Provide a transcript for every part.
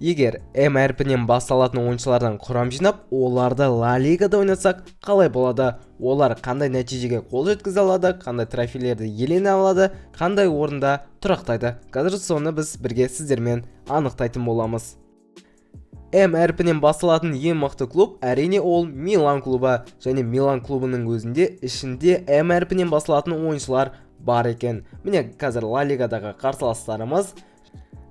Егер М әрпінен басталатын ойыншылардан құрам жинап, оларды Ла Лигада ойнатсақ, қалай болады? Олар қандай нәтижеге қол жеткізе алады, қандай трофейлерді иелене алады, қандай орында тұрақтайды? Қазір соны біз бірге сіздермен анықтайтын боламыз. М әрпінен басталатын ең мықты клуб, әрине, ол Милан клубы. Және Милан клубының өзінде ішінде М әрпінен басталатын ойыншылар бар екен. Міне, қазір Ла Лигадағы қарсыластарымыз.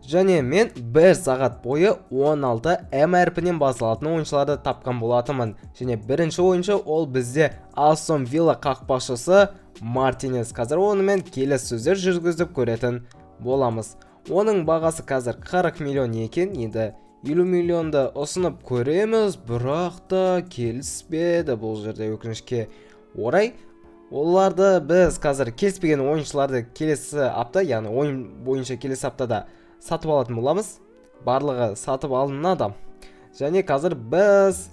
Және мен бір сағат бойы 16 М әрпінен басталатын ойыншыларды тапқан болатынмын. Және бірінші ойыншы ол бізде Астон Вилла қақпашысы Мартинес. Қазір онымен келіссөздер жүргізіп көретін боламыз. Оның бағасы қазір 40 миллион екен. Енді 50 миллионды ұсынып көреміз, бірақ та келіспеді бұл жерде, өкінішке орай. Оларды біз қазір, келіспеген ойыншыларды, келесі апта, яғни ойын бойынша келесі аптада сатып алатын боламыз. Барлығы сатып алынады. Және қазір біз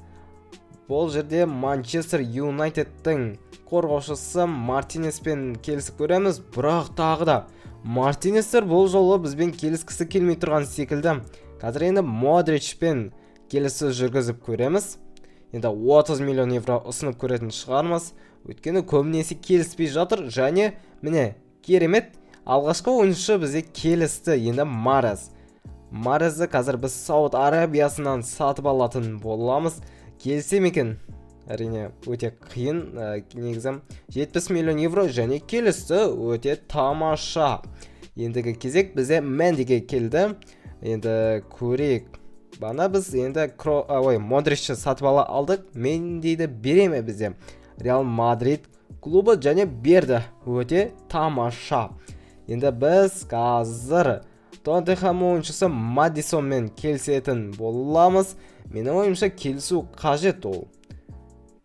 бұл жерде Манчестер Юнайтедтің қорғаушысы Мартинеспен келісіп көреміз, бірақ тағы да Мартинестер бұл жолы бізбен келіскісі келмей тұрған секілді. Қазір енді Модричпен келіссөз жүргізіп көреміз. Енді 30 миллион евро ұсынып көретін шығармыз, өйткені көбінесе келіспей жатыр. Және міне, керемет, алғашқы ойыншы бізде келісті. Енді Марез. Марезді қазір біз Сауд Арабиясынан сатып алатын боламыз. Келісе ме екен? Әрине, өте қиын. Негізі 70 миллион евро, және келісті. Өте тамаша. Ендігі кезек бізде Мендиге келді. Енді көрейік. Бана біз енді ой, Модричті сатып ала алдық. Мендиді бере ме бізде Реал Мадрид клубы? Және берді. Өте тамаша. Енді біз қазір Тоттенхэм ойыншысы Мадисонмен келісетін боламыз. Менің ойымша, келісу қажет ол.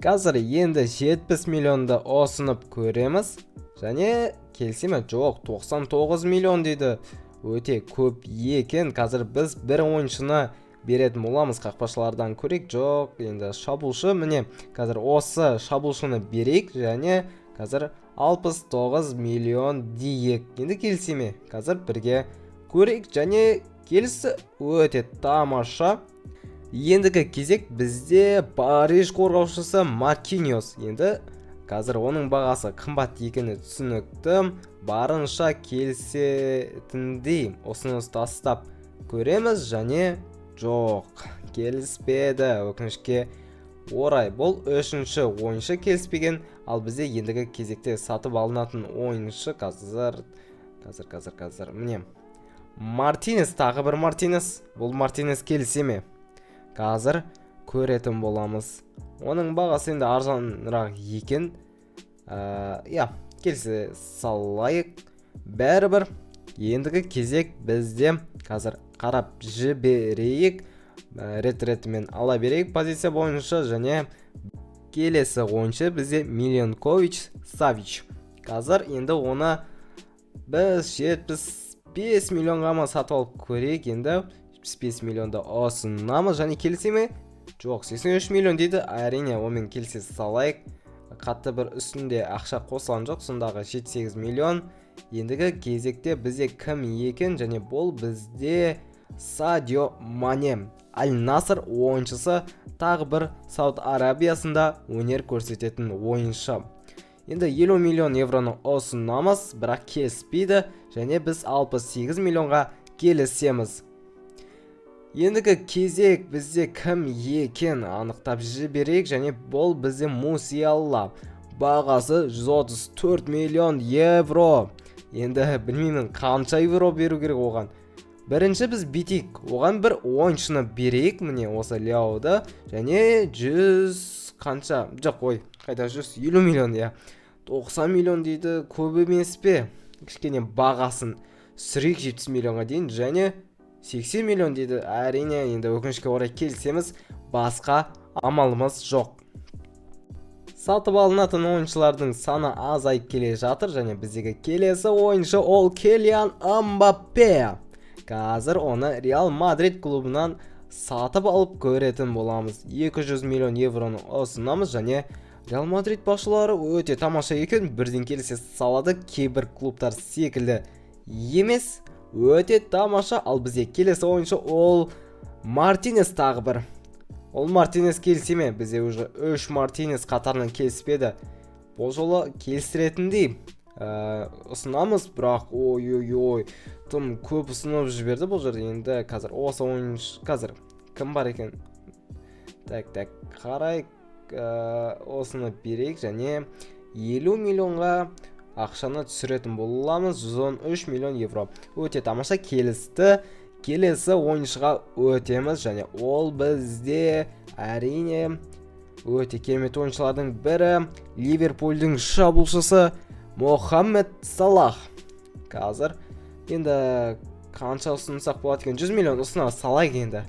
Қазір енді 70 миллионды ұсынып көреміз. Және келісе ме? Жоқ, 99 миллион дейді. Өте көп екен. Қазір біз бір ойыншыны беретін боламыз. Қақпашылардан көрейік. Жоқ, енді шабуылшы. Міне, қазір осы шабуылшыны берейік және қазір 69 миллион дейік. Енді келісе ме? Қазір бірге көрейік. Және келісті. Өте тамаша. Ендігі кезек бізде Париж қорғаушысы Маркиньос. Енді қазір оның бағасы қымбат екені түсінікті. Барынша келісетіндей ұсыныс тастап көреміз. Және жоқ, келіспеді, өкінішке орай. Бұл үшінші ойыншы келіспеген. Ал бізде ендігі кезекте сатып алынатын ойыншы қазір, қазір, қазір, қазір, міне, Мартинес, тағы бір Мартинес. Бұл Мартинес келісе ме? Қазір көретін боламыз. Оның бағасы енді арзанырақ екен. Иә, келісе салайық бәрібір. Ендігі кезек бізде, қазір қарап жіберейік. Рет ретімен ала берейік позиция бойынша. Және келесі ойыншы бізде Миленкович Савич. Қазір енді оны біз 75 миллионға ма сатып алып көрейік. Енді 75 миллионды ұсынамыз. Және келісе ме? Жоқ, 83 миллион дейді. Әрине, онымен келісе салайық. Қатты бір үстінде ақша қосылған жоқ, сондағы 7-8 миллион. Ендігі кезекте бізде кім екен? Және бұл бізде Садио Мане, Аль Наср ойыншысы, тағы бір Сауд Арабиясында өнер көрсететін ойыншы. Енді 50 миллион евроны ұсынамыз, бірақ келіспейді. Және біз 68 миллионға келісеміз. Ендігі кезек бізде кім екен, анықтап жіберейік. Және бұл бізде Мусиалла. Бағасы 134 миллион евро. Енді білмеймін, қанша евро беру керек оған. Бірінші біз бүйтейік, оған бір ойыншыны берейік, міне, осы Ляуды. Және 100 қанша? Жоқ, ой, қайда 150 миллион? Иә, 90 миллион дейді. Көп емес пе? Кішкене бағасын түсірейік 70 миллионға дейін. Және 80 миллион дейді. Әрине, енді өкінішке орай келісеміз, басқа амалымыз жоқ. Сатып алынатын ойыншылардың саны азайып келе жатыр. Және біздегі келесі ойыншы ол Килиан Мбаппе. Қазір оны Реал Мадрид клубынан сатып алып көретін боламыз. 200 миллион евроны ұсынамыз. Және Реал Мадрид басшылары өте тамаша екен, бірден келісе салады, кейбір клубтар секілді емес. Өте тамаша. Ал бізде келесі ойыншы ол Мартинес тағы бір. Ол Мартинес келісе ме? Бізде уже үш Мартинес қатарынан келіспеді. Бұл жолы келістіретіндей ұсынамыз, бірақ ой, ой, ой, тым көп ұсынып жіберді бұл жерде. Енді қазір осы ойыншы, қазір кім бар екен? Так, так, қарай, осыны берейік және 50 миллионға ақшаны түсіретін боламыз. 113 миллион евро, өте тамаша, келісті. Келесі ойыншыға өтеміз және ол бізде, әрине, өте керемет ойыншылардың бірі, Ливерпульдің шабуылшысы Мохаммед Салах. Қазір енді қанша ұсынсақ болады екен? 100 миллион ұсына салайық. Енді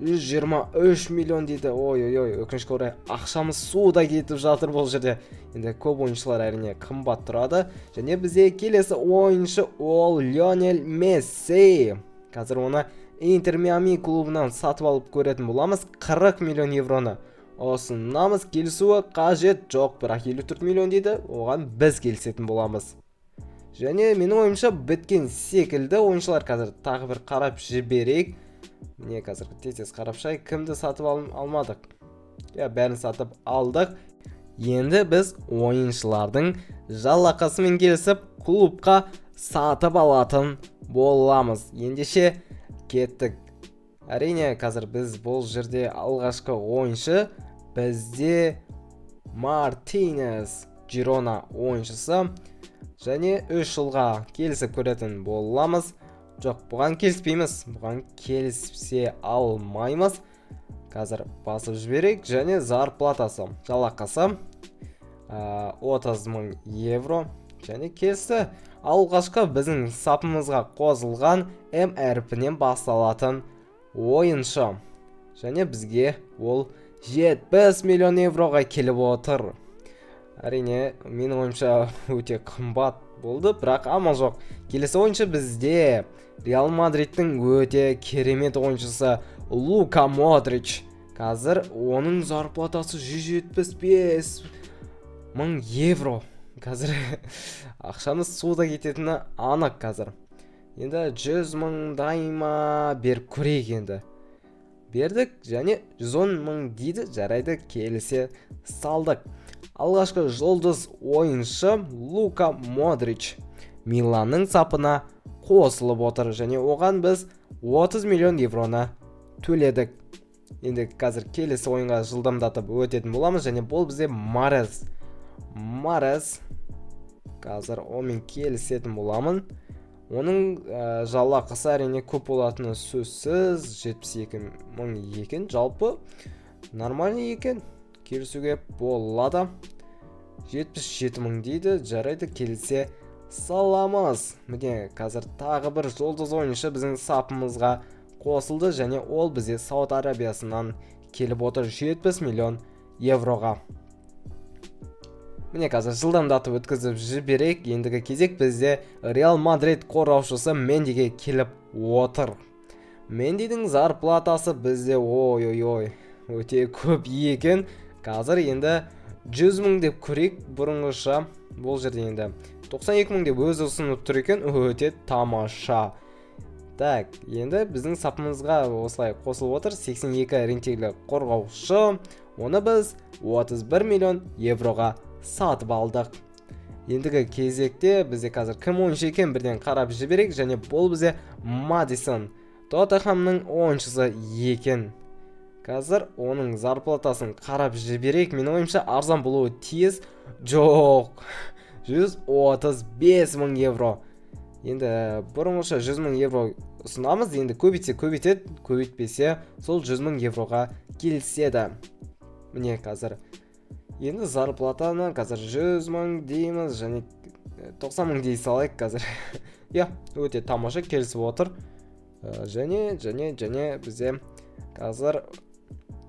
123 миллион дейді. Ой, ой, ой, өкінішке орай, ақшамыз суда кетіп жатыр бұл жерде. Енді көп ойыншылар, әрине, қымбат тұрады. Және бізде келесі ойыншы ол Лионель Месси. Қазір оны Интер Миами клубынан сатып алып көретін боламыз. 40 миллион евроны ұсынамыз. Келісуі қажет жоқ, бірақ 54 миллион дейді, оған біз келісетін боламыз. Және менің ойымша, біткен секілді ойыншылар. Қазір тағы бір қарап жіберейік. Міне, қазір тез тез қарап шығайық, кімді сатып алмадық. Иә, бәрін сатып алдық. Енді біз ойыншылардың жалақысымен келісіп, клубқа сатып алатын боламыз. Ендеше кеттік. Әрине, қазір біз бұл жерде алғашқы ойыншы бізде Мартинес, Жирона ойыншысы, және 3 жылға келісіп көретін боламыз. Жоқ, бұған келіспейміз, бұған келісе алмаймыз. Қазір басып жіберейік және зарплатасы, жалақысы 30 мың евро және келісті. Алғашқы біздің сапымызға қосылған М әрпінен басталатын ойыншы және бізге ол 70 миллион евроға келіп отыр. Әрине, менің ойымша, өте қымбат болды, бірақ амал жоқ. Келесі ойыншы бізде Реал Мадридтің өте керемет ойыншысы Лука Модрич. Қазір оның зарплатасы 175 мың евро. Қазір ақшамыз суда кететіні анық. Қазір енді 100 мыңдай ма беріп көрейік. Енді бердік және 110 мың дейді. Жарайды, келісе салдық. Алғашқы жұлдыз ойыншы Лука Модрич Миланның сапына қосылып отыр және оған біз 30 миллион евроны төледік. Енді қазір келесі ойынға жылдамдатып өтетін боламыз және бұл бізде Марез. Марез, қазір онымен келісетін боламын. Оның жалақысы, әрине, көп болатыны сөзсіз. 72 мың екен, жалпы нормальный екен, келісуге болады. 77 мың дейді. Жарайды, келісе саламыз. Міне, қазір тағы бір жұлдыз ойыншы біздің сапымызға қосылды және ол бізде Сауд Арабиясынан келіп отыр 70 миллион евроға. Міне, қазір жылдамдатып өткізіп жіберейік. Ендігі кезек бізде Реал Мадрид қорғаушысы Мендиге келіп отыр. Мендидің зарплатасы бізде, ой, ой, ой, өте көп екен. Қазір енді 100 мың деп көрейік бұрынғыша. Бұл жерде енді 92 мың деп өзі ұсынып тұр екен, өте тамаша. Так, енді біздің сапымызға осылай қосылып отыр 82 рейтинглі қорғаушы. Оны біз 31 миллион евроға сатып алдық. Ендігі кезекте бізде қазір кім ойыншы екен, бірден қарап жіберейік. Және бұл бізде Мадисон, Тоттенхэмның ойыншысы екен. Қазір оның зарплатасын қарап жіберейік. Менің ойымша, арзан болуы тиіс. Жоқ, 135 мың евро. Енді бұрынғыша 100 мың евро ұсынамыз. Енді көбейтсе көбейтеді, көбейтпесе сол 100 мың евроға келіседі. Міне, қазір енді зарплатаны қазір 100 мың дейміз және 90 мың дей салайық қазір. Иә, өте тамаша, келісіп отыр. Және бізде қазір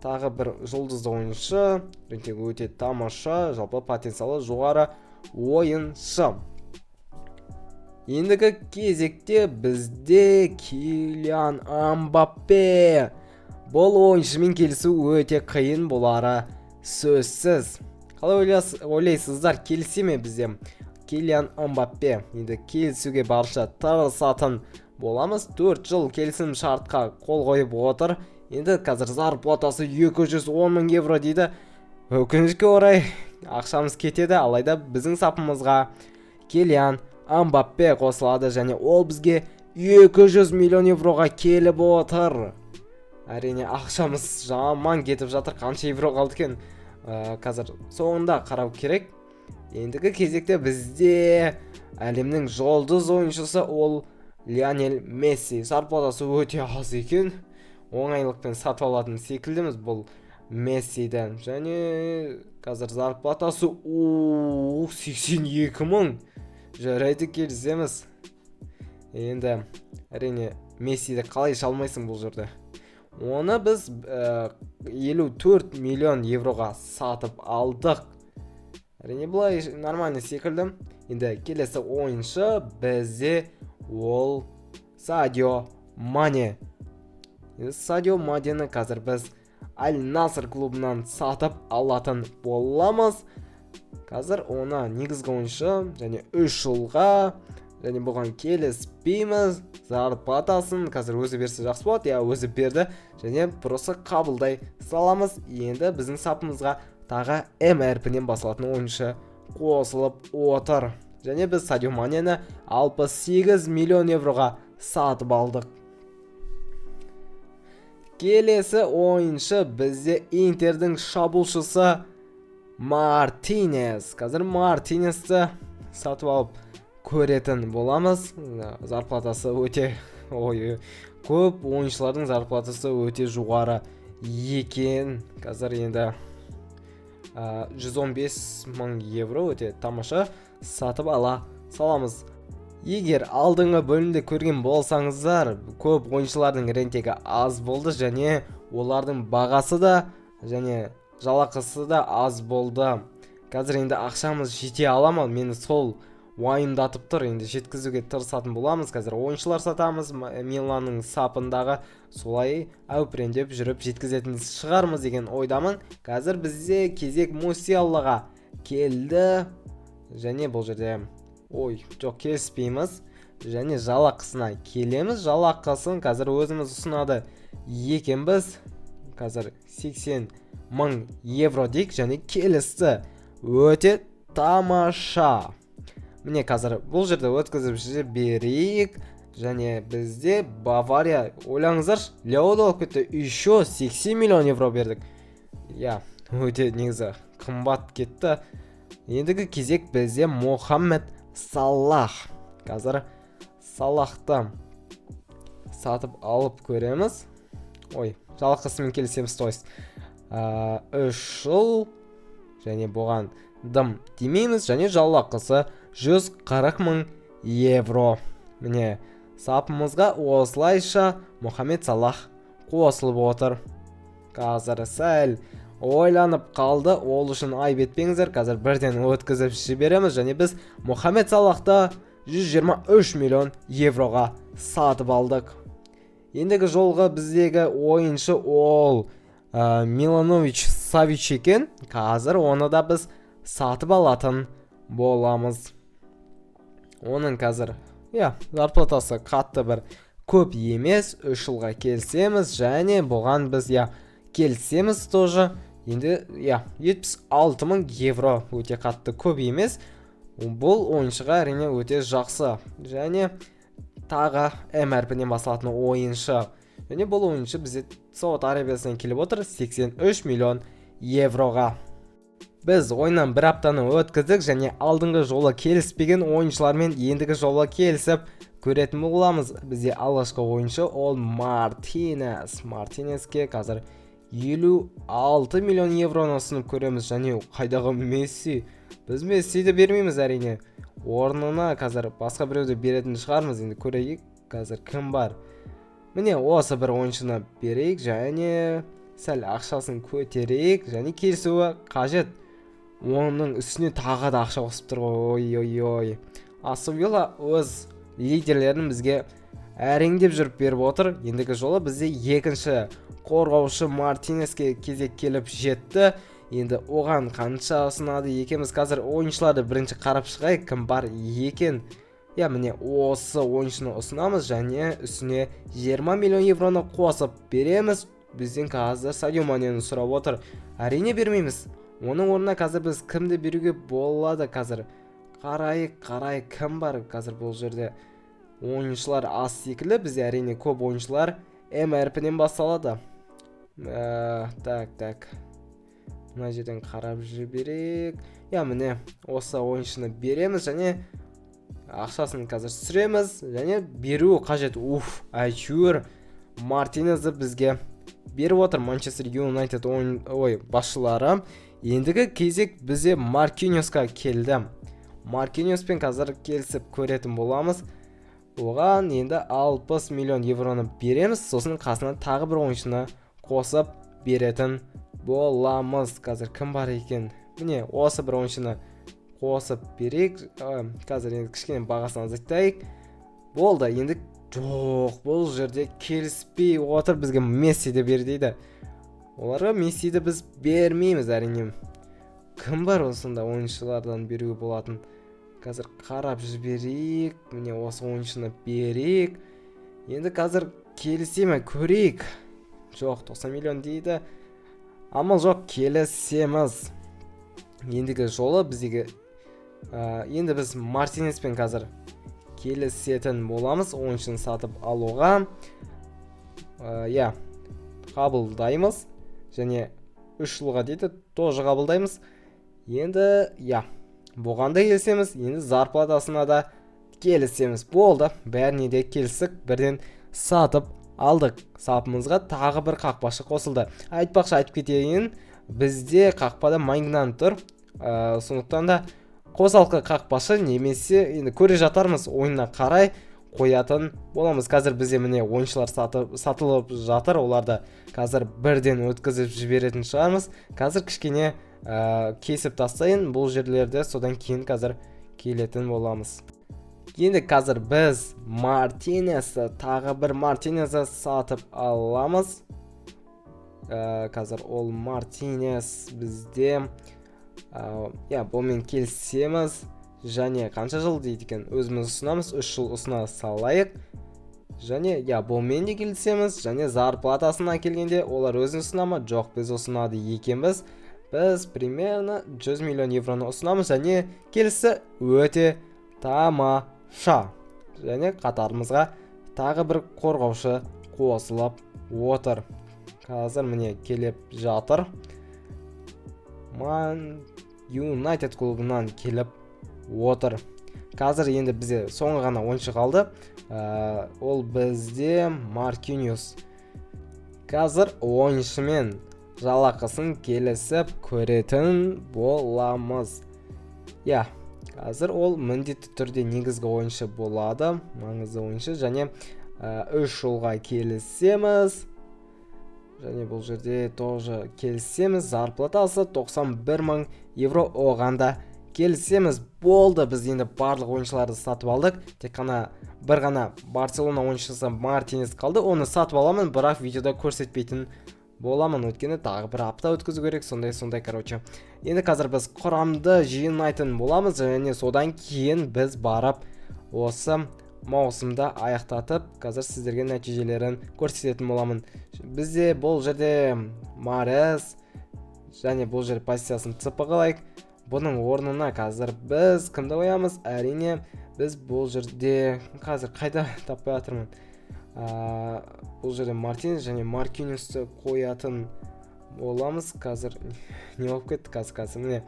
тағы бір жұлдызды ойыншы, рейтингі өте тамаша, жалпы потенциалы жоғары ойыншы. Ендігі кезекте бізде Килиан Мбаппе. Бұл ойыншымен келісу өте қиын болары сөзсіз. Қалай ойлайсыздар, келісе ме бізде Килиан Мбаппе? Енді келісуге барынша тырысатын боламыз. 4 жыл келісім шартқа қол қойып отыр. Енді қазір зарплатасы 210 мың евро дейді. Өкінішке орай, ақшамыз кетеді, алайда біздің сапымызға Килиан Мбаппе қосылады және ол бізге 200 миллион евроға келіп отыр. Әрине, ақшамыз жаман кетіп жатыр. Қанша евро қалды екен? Қазір соңында қарау керек. Ендігі кезекте бізде әлемнің жұлдыз ойыншысы, ол Лионель Месси. Зарплатасы өте аз екен, оңайлықпен сатып алатын секілдіміз бұл Мессиді. Және қазір зарплатасы у 82 мың. Жарайды, келісеміз. Енді, әрине, Мессиді қалай алмайсың бұл жерде? Оны біз 54 миллион евроға сатып алдық. Әрине, былай нормальный секілді. Енді келесі ойыншы бізде ол Садио Мане. Енді Садио Манені қазір біз Аль Наср клубынан сатып алатын боламыз. Қазір оны негізгі ойыншы және 3 жылға, және бұған келіспейміз. Зарплатасын қазір өзі берсе, жақсы болады. Иә, өзі берді және просто қабылдай саламыз. Енді біздің сапымызға тағы М әрпінен басылатын ойыншы қосылып отыр және біз Садио Манені 68 миллион евроға сатып алдық. Келесі ойыншы бізде Интердің шабуылшысы Мартинес. Қазір Мартинесті сатып алып көретін боламыз. Зарплатасы өте, ой, көп ойыншылардың зарплатасы өте жоғары екен. Қазір енді 115 мың евро, өте тамаша, сатып ала саламыз. Егер алдыңғы бөлімде көрген болсаңыздар, көп ойыншылардың рейтингі аз болды және олардың бағасы да және жалақысы да аз болды. Қазір енді ақшамыз жете ала ма, мені сол уайымдатып тұр. Енді жеткізуге тырысатын боламыз. Қазір ойыншылар сатамыз Миланның сапындағы, солай әупірендеп жүріп жеткізетін шығармыз деген ойдамын. Қазір бізде кезек Мусиаллаға келді және бұл жерде, ой, жоқ, келіспейміз және жалақысына келеміз. Жалақысын қазір өзіміз ұсынады екенбіз. Қазір 80 мың евро дейік және келісті. Өте тамаша. Міне, қазір бұл жерде өткізіп жіберейік. Және бізде Бавария, ойлаңыздаршы, Леоды алып кетті. Еще 80 миллион евро бердік, иә, өте негізі қымбат кетті. Ендігі кезек бізде Мохаммед Салах. Қазір Салахты сатып алып көреміз. Ой, жалақысымен келісеміз, то есть 3 жыл және бұған дым демейміз және жалақысы 140 мың евро. Міне, сапымызға осылайша Мұхаммед Салах қосылып отыр. Қазір сәл ойланып қалды, ол үшін айып етпеңіздер. Қазір бірден өткізіп жібереміз және біз Мұхаммед Салахты 123 миллион евроға сатып алдық. Ендігі жолғы біздегі ойыншы ол Миланович Савич екен. Қазір оны да біз сатып алатын боламыз. Оның қазір, иә, зарплатасы қатты бір көп емес. 3 жылға келісеміз және бұған біз, иә, келісеміз тоже. Енді, иә, 76 мың евро өте қатты көп емес бұл ойыншыға, әрине, өте жақсы. Және тағы М әрпінен басталатын ойыншы және бұл ойыншы бізде Сауд Арабиясынан келіп отыр 83 миллион евроға. Біз ойыннан бір аптаны өткіздік және алдыңғы жолы келіспеген ойыншылармен ендігі жолы келісіп көретін боламыз. Бізде алғашқы ойыншы ол Мартинес. Мартинеске қазір 56 миллион евроны ұсынып көреміз. Және қайдағы Месси? Біз Мессиді бермейміз, әрине. Орнына қазір басқа біреуді беретін шығармыз. Енді көрейік, қазір кім бар. Міне, осы бір ойыншыны берейік және сәл ақшасын көтерейік және келісуі қажет. Оның үстіне тағы да ақша қосып тұр ғой. Ой, ой, ой, Астон Вилла өз лидерлерін бізге әреңдеп жүріп беріп отыр. Ендігі жолы бізде екінші қорғаушы Мартинеске кезек келіп жетті. Енді оған қанша ұсынады екенбіз? Қазір ойыншыларды бірінші қарап шығайық, кім бар екен. Иә, міне, осы ойыншыны ұсынамыз және үстіне 20 миллион евроны қосып береміз. Бізден қазір Садио Манені сұрап отыр. Әрине, бермейміз. Оның орнына қазір біз кімді беруге болады? Қазір қарайық, қарайық, кім бар қазір бұл жерде? Ойыншылар аз секілді бізде. Әрине, көп ойыншылар М әрпінен басталады. Так, так, мына жерден қарап жіберейік. Иә, міне, осы ойыншыны береміз және ақшасын қазір түсіреміз және беру қажет. Уф, әйтеуір Мартинезді бізге беріп отыр Манчестер Юнайтед ойын ой басшылары. Ендігі кезек бізде Маркиньосқа келді. Маркиньоспен қазір келісіп көретін боламыз. Оған енді 60 миллион евроны береміз, сосын қасына тағы бір ойыншыны қосып беретін боламыз. Қазір кім бар екен? Міне, осы бір ойыншыны қосып берейік. Қазір енді кішкене бағасын азайтайық. Болды енді. Жоқ, бұл жерде келіспей отыр. Бізге Мессиді бер дейді. Оларға Мессиді біз бермейміз, әрине. Кім бар осында ойыншылардан беруге болатын? Қазір қарап жіберейік. Міне, осы ойыншыны берейік. Енді қазір келісе ме, көрейік. Жоқ, 90 миллион дейді. Амал жоқ, келісеміз. Ендігі жолы біздегі енді біз Мартинеспен қазір келісетін боламыз ойыншыны сатып алуға. Иә, қабылдаймыз және 3 жылға дейді, тоже қабылдаймыз. Енді, иә, бұған да келісеміз. Енді зарплатасына да келісеміз. Болды, бәріне де келістік, бірден сатып алдық. Сапымызға тағы бір қақпашы қосылды. Айтпақшы, айтып кетейін, бізде қақпада Майгнан тұр. Сондықтан да қосалқы қақпашы немесе енді көре жатармыз, ойынына қарай қоятын боламыз. Қазір бізде, міне, ойыншылар сатылып жатыр. Оларды қазір бірден өткізіп жіберетін шығармыз. Қазір кішкене кесіп тастайын бұл жерлерді, содан кейін қазір келетін боламыз. Енді қазір біз Мартинесті, тағы бір Мартинесті сатып аламыз. Қазір ол Мартинес бізде, иә, бұнымен келісеміз. Және қанша жыл дейді екен? Өзіміз ұсынамыз, 3 жыл ұсына салайық. Және, иә, бұнымен де келісеміз. Және зарплатасына келгенде, олар өзін ұсына ма? Жоқ, біз ұсынады екенбіз. Біз примерно 100 миллион евроны ұсынамыз және келісі өте тамаша. Және қатарымызға тағы бір қорғаушы қосылып отыр. Қазір, міне, келіп жатыр, Ман Юнайтед клубынан келіп отыр. Қазір енді бізде соңғы ғана ойыншы қалды. Ол бізде Маркиньос. Қазір ойыншымен жалақысын келісіп көретін боламыз. Иә, қазір ол міндетті түрде негізгі ойыншы болады, маңызды ойыншы. Және 3 жылға келісеміз және бұл жерде тоже келісеміз. Зарплатасы 91 мың евро, оған да келісеміз. Болды, біз енді барлық ойыншыларды сатып алдық. Тек қана бір ғана Барселона ойыншысы Мартинес қалды. Оны сатып аламын, бірақ видеода көрсетпейтін боламын, өйткені тағы бір апта өткізу керек, сондай сондай короче, енді қазір біз құрамды жинайтын боламыз және содан кейін біз барып осы маусымда аяқтатып, қазір сіздерге нәтижелерін көрсететін боламын. Бізде бұл жерде Марес және бұл жер позициясын ЦП қылайық. Бұның орнына қазір біз кімді қоямыз? Әрине, біз бұл жерде қазір қайда таппай жатырмын. Бұл жерде Мартинес және Маркиньосты қоятын боламыз. Қазір не болып кетті? Қазір, міне,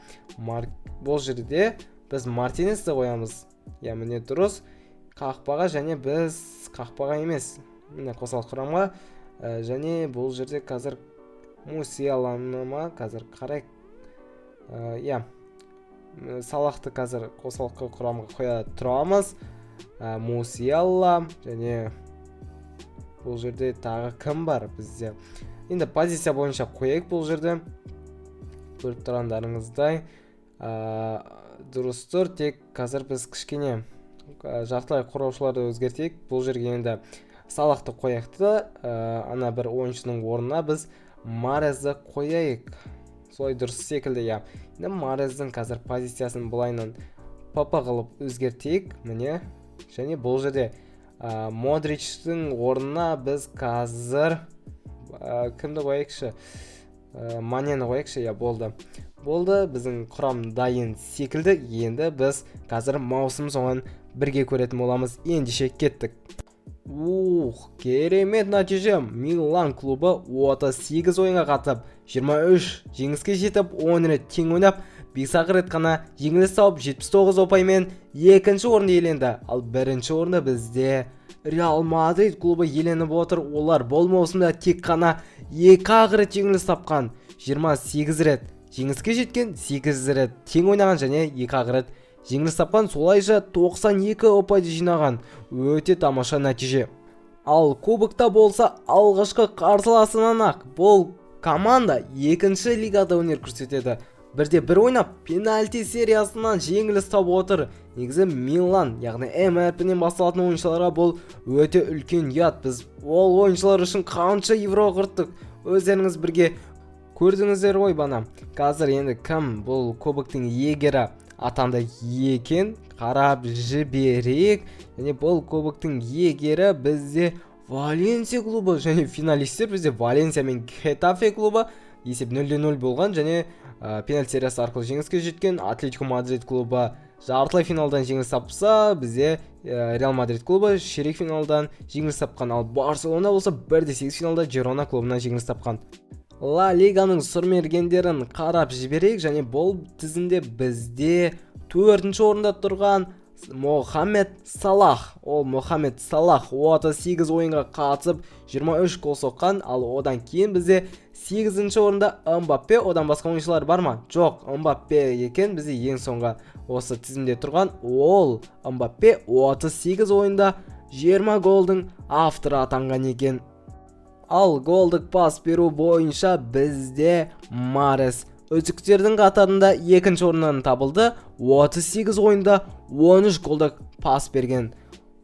бұл жерде біз Мартинесті қоямыз. Иә, міне, дұрыс, қақпаға. Және біз қақпаға емес, міне, қосалқы құрамға. Және бұл жерде қазір Мусиаланы ма, қазір қарайық. Иә, Салахты қазір қосалқы құрамға қоя тұрамыз. Мусиалла және бұл жерде тағы кім бар бізде? Енді позиция бойынша қояйық. Бұл жерде көріп тұрғандарыңыздай, дұрыс тұр. Тек қазір біз кішкене жартылай қорғаушыларды өзгертейік. Бұл жерге енді Салахты қояйық та, ана бір ойыншының орнына біз Марезді қояйық. Солай дұрыс секілді. Иә, енді Марездің қазір позициясын былайынан ПП қылып өзгертейік. Міне. Және бұл жерде Модричтің орнына біз қазір кімді қояйықшы? Манені қояйықшы. Иә, болды, болды, біздің құрам дайын секілді. Енді біз қазір маусым соңын бірге көретін боламыз. Ендеше кеттік. Ух, керемет нәтиже! Милан клубы 38 ойынға қатысып, 23 жеңіске жетіп, 10 рет тең ойнап, 5 рет қана жеңіліс тауып, 79 ұпаймен екінші орынды иеленді. Ал бірінші орынды бізде Реал Мадрид клубы иеленіп отыр. Олар бұл маусымда тек қана 2 рет жеңіліс тапқан, 28 рет жеңіске жеткен, 8 рет тең ойнаған және 2 рет жеңіліс тапқан. Солайша 92 ұпайды жинаған. Өте тамаша нәтиже. Ал кубокта болса, алғашқы қарсыласынан ақ, бұл команда екінші лигада өнер көрсетеді, бірде бір ойнап, пенальти сериясынан жеңіліс тауып отыр. Негізі Милан, яғни М әрпінен басталатын ойыншыларға бұл өте үлкен ұят. Біз ол ойыншылар үшін қанша евро құрттық, өздеріңіз бірге көрдіңіздер ғой бана. Қазір енді кім бұл кубоктың иегері атанды екен, қарап жіберейік. Және бұл кубоктың иегері бізде Валенсия клубы. Және финалистер бізде Валенсия мен Хетафе клубы, есеп 0-0 болған және пенальти сериясы арқылы жеңіске жеткен. Атлетико Мадрид клубы жартылай финалдан жеңіліс тапса, бізде Реал Мадрид клубы ширек финалдан жеңіліс тапқан. Ал Барселона болса 1-8 финалда Джерона клубынан жеңіліс тапқан. Ла Лиганың сұрмергендерін қарап жіберейік. Және бұл тізімде бізде төртінші орында тұрған Мохаммед Салах. Ол Мохаммед Салах 38 ойынға қатысып, 23 гол соққан. Ал одан кейін бізде 8 орында Мбаппе. Одан басқа ойыншылар бар ма? Жоқ, Мбаппе екен бізде ең соңғы осы тізімде тұрған. Ол Мбаппе 38 ойында 20 голдың авторы атанған екен. Ал голдық пас беру бойынша бізде Марес үздіктердің қатарында екінші орыннан табылды, 38 ойында 13 голдық пас берген.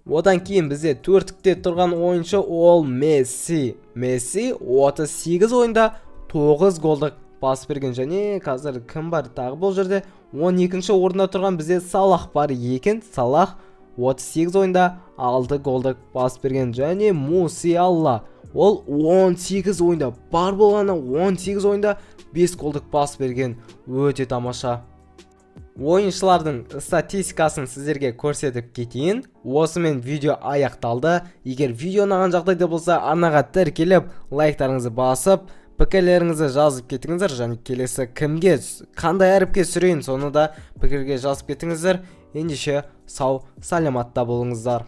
Одан кейін бізде төрттікте тұрған ойыншы ол Месси. Месси 38 ойында 9 голдық пас берген. Және қазір кім бар тағы бұл жерде? 12 орында тұрған бізде Салах бар екен. Салах 38 ойында 6 голдық пас берген. Және Мусиалла, ол 18 ойында, бар болғаны 18 ойында 5 голдық пас берген. Өте тамаша. Ойыншылардың статистикасын сіздерге көрсетіп кетейін. Осымен видео аяқталды. Егер видео ұнаған жағдайда болса, арнаға тіркеліп, лайктарыңызды басып, пікірлеріңізді жазып кетіңіздер. Және келесі кімге, қандай әріпке түсірейін, соны да пікірге жазып кетіңіздер. Ендеше сау саламатта болыңыздар.